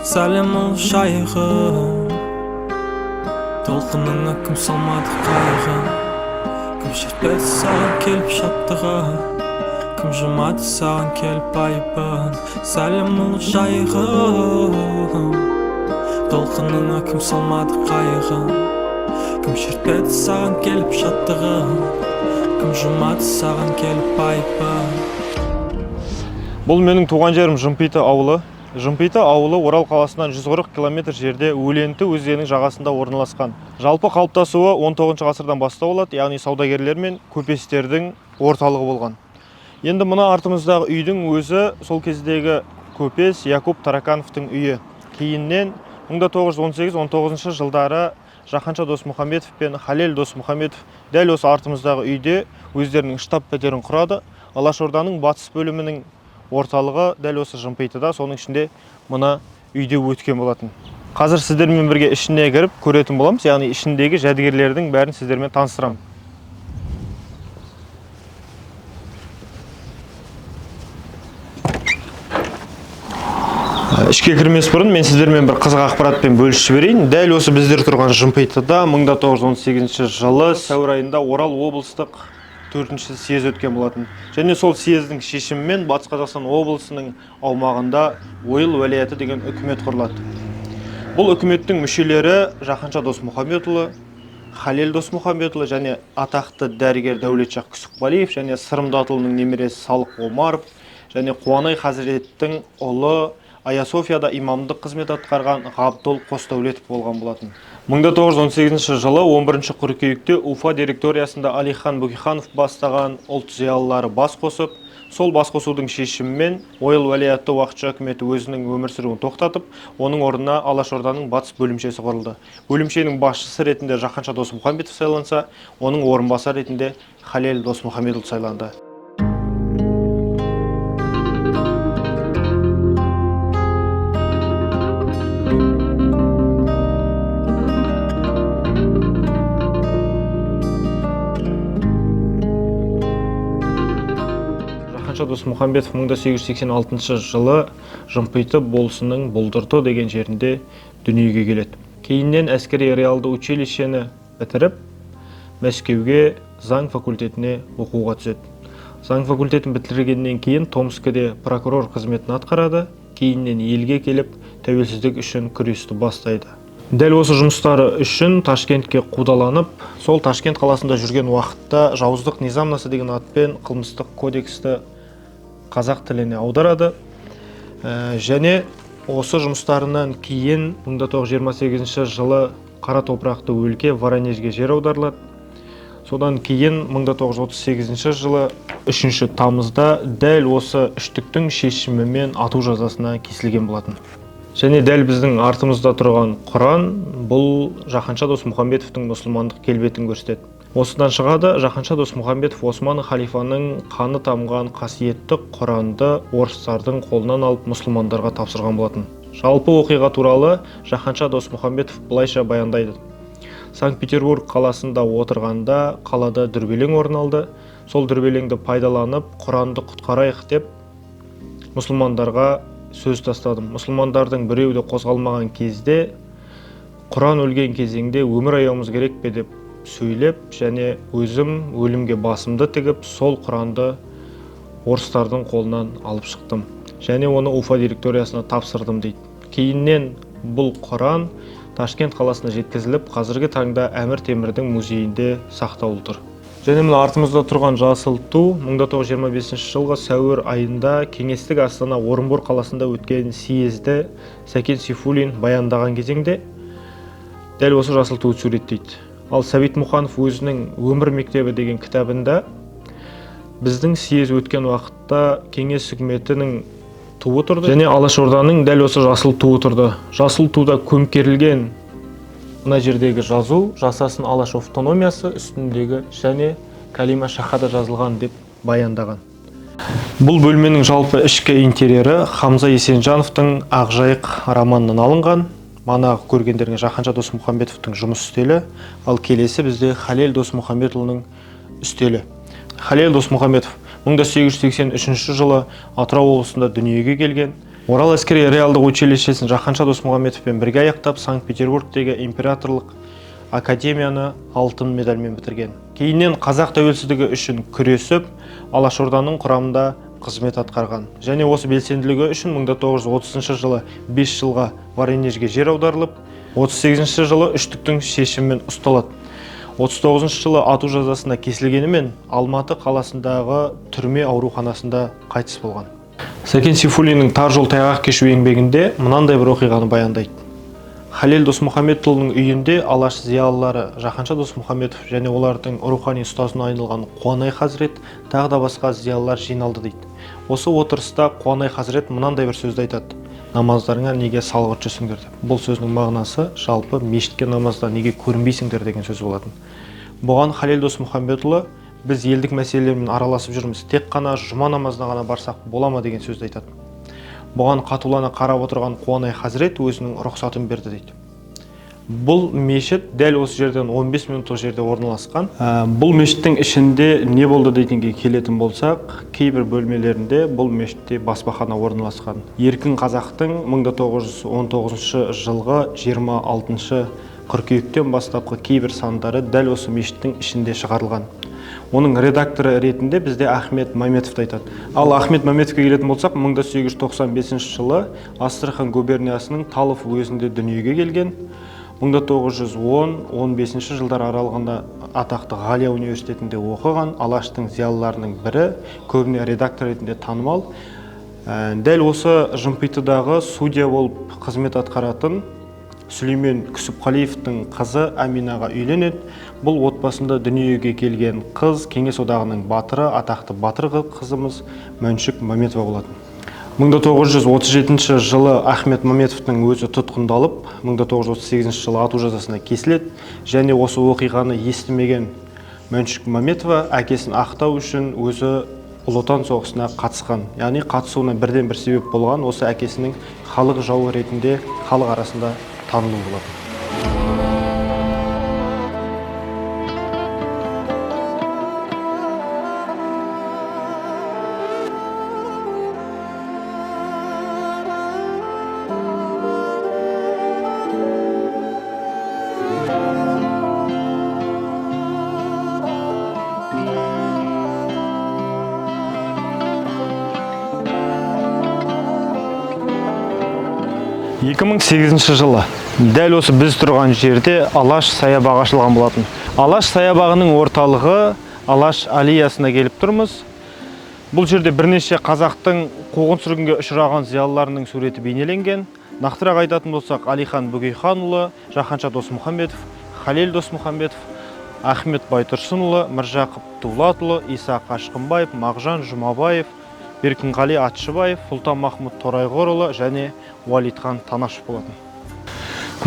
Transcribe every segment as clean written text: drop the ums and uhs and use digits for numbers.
Сәлем, ұлы жайығым. Толқыныңа кім салмады қайғы? Кім шертпеді саған келіп шаттығын? Кім жумады саған келіп айыбын? Сәлем, ұлы жайығым. Толқыныңа кім салмады қайғы? Кім шертпеді саған келіп шаттығын? Кім жумады саған келіп айыбын? Бұл менің туған жерім Жымпиты ауылы. Жымпиты ауылы Орал қаласынан 140 километр жерде, Өлеңті өзенінің жағасында орналасқан. Жалпы қалыптасуы 19 ғасырдан бастау алады, яғни саудагерлер мен көпестердің орталығы болған. Енді мына артымыздағы үйдің өзі сол кездегі көпес Якуб Таракановтың үйі. Кейіннен 1918-19 жылдары Жаһанша Досмұхамедов пен Халел Досмұхамедов дәл осы артымыздағы үйде өздерінің штаб пәтерін құрады. Алашорданың батыс бөлімінің орталығы дәл осы Жымпитыда, соның ішінде мына үйде өткен болатын. Қазір сіздермен бірге ішіне кіріп көретін боламыз, яғни ішіндегі жәдігерлердің бәрін сіздермен таныстырамын. Ішке кірмес бұрын мен сіздермен бір қызық ақпаратпен бөлісіп жіберейін. Дәл осы біздер тұрған Жымпитыда 1918 жылы сәуір айында Орал облыстық 4-ші съезд өткен болатын. Және сол съездің шешімімен Батыс Қазақстан облысының аумағында Ойыл уәлаяты деген үкімет құрылады. Бұл үкіметтің мүшелері Жаһанша Досмұхамедұлы, Халел Досмұхамедұлы және атақты дәрігер Дәулетшах Күсікбалиев және Сырым Датұлының немересі Салық Омаров және Қуанай хазіреттің ұлы Ая Софияда имамдық қызмет атқарған Ғабдол Қосдәулетов болған болатын. 1918 жылы 11 қыркүйекте Уфа директориясында Алихан Бөкейханов бастаған ұлт зиялылары бас қосып, сол бас қосудың шешімімен Ойыл уәлаяты уақытша үкіметі өзінің өмір сүруін тоқтатып, оның орнына Алашорданың батыс бөлімшесі құрылды. Бөлімшенің басшысы ретінде Жаһанша Досмұхамедов сайланса, оның орынбасары ретінде Халел Досмұхамедұлы сайланды. Жаһанша Досмұхамедов 1886 жылы Жымпиты болысының Бұлдырты деген жерінде дүниеге келеді. Кейіннен әскери реалды училищені бітіріп, Мәскеуге заң факультетіне оқуға түседі. Заң факультетін бітіргеннен кейін Томскіде прокурор қызметін атқарады, кейіннен елге келіп тәуелсіздік үшін күресті бастайды. Дәл осы жұмыстары үшін Ташкентке қудаланып, сол Ташкент қаласында жүрген уақытта жауыздық низамнасы деген атпен қылмыстық кодексті қазақ тіліне аударады. Және осы жұмыстарынан кейін 1928 жылы қара топырақты өлке Воронежге жер аударылады. Содан кейін 1938 жылы 3 тамызда дәл осы үштіктің шешімімен ату жазасына кесілген болатын. Және дәл біздің артымызда тұрған Құран бұл Жаһанша Досмұхамедовтің мұсылмандық келбетін көрсетеді. Осыдан шығады, Жаһанша Досмұхамедов Осман халифаның қаны тамған қасиетті Құранды орыстардың қолынан алып мұсылмандарға тапсырған болатын. Жалпы оқиға туралы Жаһанша Досмұхамедов былайша баяндайды. Санкт-Петербург қаласында отырғанда қалада дүрбелең орын алды. Сол дүрбелеңді пайдаланып Құранды құтқарайық деп мұсылмандарға сөз тастадым. Мұсылмандардың біреуі де қозғалмаған кезде Құран өлген кезеңде өмір аяуымыз керек пе деп сөйлеп, және өзім өлімге басымды тігіп, сол Құранды орыстардың қолынан алып шықтым. Және оны Уфа директориясына тапсырдым дейді. Кейіннен бұл Құран Ташкент қаласына жеткізіліп, қазіргі таңда Әмір Темірдің музейінде сақтаулы тұр. Және мына артымызда тұрған жасыл ту 1925 жылғы сәуір айында кеңестік астана Орынбор қаласында өткен съезді Сәкен Сейфуллин баяндаған кезеңде дәл осы жасыл туды суреттейді. Ал Сәбит Мұқанов өзінің Өмір мектебі деген кітабында біздің съезд өткен уақытта кеңес үкіметінің туы тұрды және Алашорданың дәл осы жасыл туы тұрды. Жасыл туда көмкерілген мына жердегі жазу жасасын Алаш автономиясы үстіндегі және калима шахада жазылған деп баяндаған. Бұл бөлменің жалпы ішкі интерьері Хамза Есенжановтың Ақжайық романынан алынған. Манағы көргендеріңіз Жаһанша Досмұхамедовтың жұмыс үстелі, ал келесі бізде Халел Досмұхамедұлының үстелі. Халел Досмұхамедов 1883 жылы Атырау облысында дүниеге келген. Орал әскери реалдық училищесін Жаһанша Досмұхамедовпен бірге аяқтап, Санкт-Петербургтегі императорлық академияны алтын медальмен бітірген. Кейіннен қазақ тәуелсіздігі үшін күресіп, Алашорданың құрамында қызмет атқарған. Және осы белсенділігі үшін 1930 жылы 5 жылға Воронежге жер аударылып, 38 жылы үштіктің шешімімен ұсталады. 39 жылы ату жазасына кесілгенімен Алматы қаласындағы түрме ауруханасында қайтыс болған. Сәкен Сейфуллиннің «Тар жол тайғақ кешу» еңбегінде мынандай бір оқиғаны баяндайды. Халел Досмұхамедұлының үйінде Алаш зиялылары Жаһанша Досмұхамедов және олардың рухани ұстазына айналған Қуанай хазірет, тағы да басқа зиялылар жиналды дейді. Осы отырыста Қуанай хазірет мынандай бір сөзді айтады: «Намаздарыңа неге салғырт жүрсіңдер?» – деп. Бұл сөздің мағынасы жалпы мешітке намазда неге көрінбейсіңдер деген сөз болатын. Бұған Халел Досмұхамедұлы: «Біз елдік мәселелермен араласып жүрміз, тек қана жұма намазына ғана барсақ бола ма?» – деген сөзді айтады. Бұған қатулана қарап отырған Қуанай хазірет өзінің рұқсатын берді дейді. Бұл мешіт дәл осы жерден 15 минуттық жерде орналасқан. Бұл мешіттің ішінде не болды дейтінге келетін болсақ, кейбір бөлмелерінде бұл мешітте баспахана орналасқан. Еркін Қазақтың 1919 жылғы 26 қыркүйектен бастапқы кейбір сандары дәл осы мешіттің ішінде шығарылған. Оның редакторы ретінде бізде Ахмет Маметовті айтады. Ал Ахмет Маметовке келетін болсақ, 1895 жылы Астрахань губерниясының Талов уезінде дүниеге келген. 1910-15 жылдар аралығында атақты Ғалия университетінде оқыған, Алаштың зиялыларының бірі, көбіне редактор ретінде танымал. Дәл осы Жымпитыдағы судья болып қызмет атқаратын Сүлеймен Күсіпқалиевтің қызы Әминаға үйленеді. Бұл отбасында дүниеге келген қыз Кеңес Одағының батыры, атақты батыр қызымыз Мәншүк Мәметова болатын. 1937 жылы Ахмет Маметовтың өзі тұтқындалып, 1938 жылы ату жазасына кесіледі. Және осы оқиғаны естімеген Мәншүк Мәметова әкесін ақтау үшін өзі Ұлы Отан соғысына қатысқан. Яғни қатысуына бірден бір себеп болған осы әкесінің халық жауы ретінде халық арасында танылуы болатын. 2008 жылы дәл осы біз тұрған жерде Алаш саябағы ашылған болатын. Алаш саябағының орталығы Алаш аллеясына келіп тұрмыз. Бұл жерде бірнеше қазақтың қуғын сүргінге ұшыраған зиялыларының суреті бейнеленген. Нақтырақ айтатын болсақ, Әлихан Бөкейханұлы, Жаһанша Досмұхамедов, Халел Досмұхамедов, Ахмет Байтұрсынұлы, Міржақып Дулатұлы, Иса Қашқынбаев, Мағжан Жұмабаев, Беркінғали Атшыбаев, Сұлтанмахмұт Торайғырұлы және Уалидхан Танашев болатын.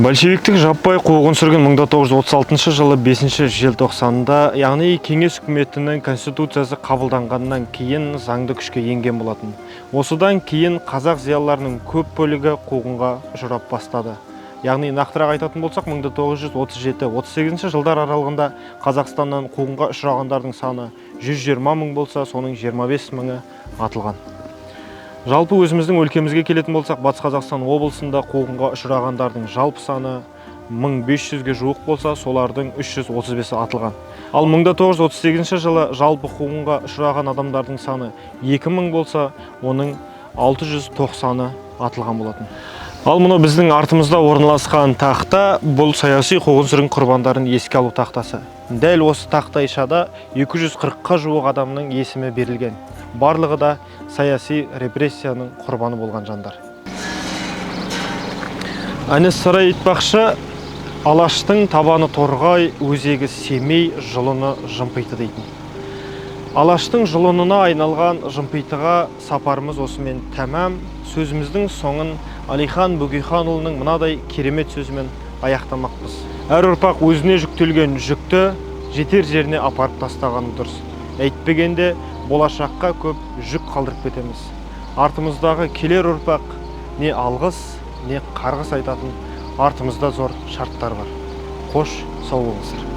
Большевиктік жаппай қуғын сүргін 1936 жылы 5 желтоқсанда, яғни Кеңес үкіметінің конституциясы қабылданғаннан кейін заңды күшке енген болатын. Осыдан кейін қазақ зиялыларының көп бөлігі қуғынға ұшырап бастады. Яғни нақтырақ айтатын болсақ, 1937-38 жылдар аралығында Қазақстаннан қуғынға ұшырағандардың саны 120 мың болса, соның 25 мыңы атылған. Жалпы өзіміздің өлкемізге келетін болсақ, Батыс Қазақстан облысында қуғынға ұшырағандардың жалпы саны 1500-ге жуық болса, солардың 335-і атылған. Ал 1938 жылы жалпы қуғынға ұшыраған адамдардың саны 2000 болса, оның 690-ы атылған болатын. Ал мынау біздің артымызда орналасқан тақта бұл саяси қуғын-сүргін құрбандарын еске алу тақтасы. Дәл осы тақтайшада 240-қа жуық адамның есімі берілген. Барлығы да саяси репрессияның құрбаны болған жандар. Әнес Сарай айтпақшы, Алаштың табаны Торғай, өзегі Семей, жұлыны Жымпиты дейтін. Алаштың жұлынына айналған Жымпитыға сапарымыз осымен тәмам. Сөзіміздің соңын Әлихан Бөкейханұлының мынадай керемет сөзімен аяқтамақпыз. Әр ұрпақ өзіне жүктелген жүкті жетер жеріне апарып тастағаны дұрыс. Әйтпегенде болашаққа көп жүк қалдырып кетеміз. Артымыздағы келер ұрпақ не алғыс, не қарғыс айтатын артымызда зор шарттар бар. Қош, сау болыңыздар.